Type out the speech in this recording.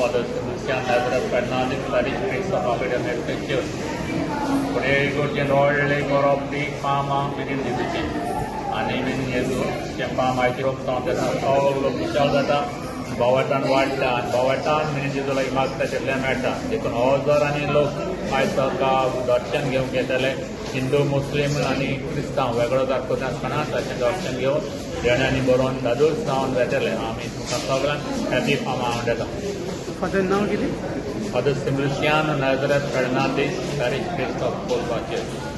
Father Lucian Nazareth Fernandez, Parish Priest of Abedon Church. फुडें इगोर्जेन व्हडलें गोरोप farm मिनीन जेजूची आनी मिनीन जेजू फार्म आयची रोप तेन्ना सगलो लोक खुशाल जाता, बोवाटान वाडटा आनी बोवाटान मिनीन जेजू लागीं मागता तितलें मेळटा. देखून हजारांनी लोक आयज ताका दर्शन घेवंक येतले. हिंदू, मुस्लीम आनी क्रिस्तांव वेगळो सारको नासतना ताचें दर्शन घेवन देण्यांनी बरोवन दादूस जावन वेतले. आमी तुमकां सगळ्यांक हॅपी फार्मा हांव दिता. फादर नांव कितें? Father Simpliciano Nazareth Fernandes, Parish Priest of Colva Church.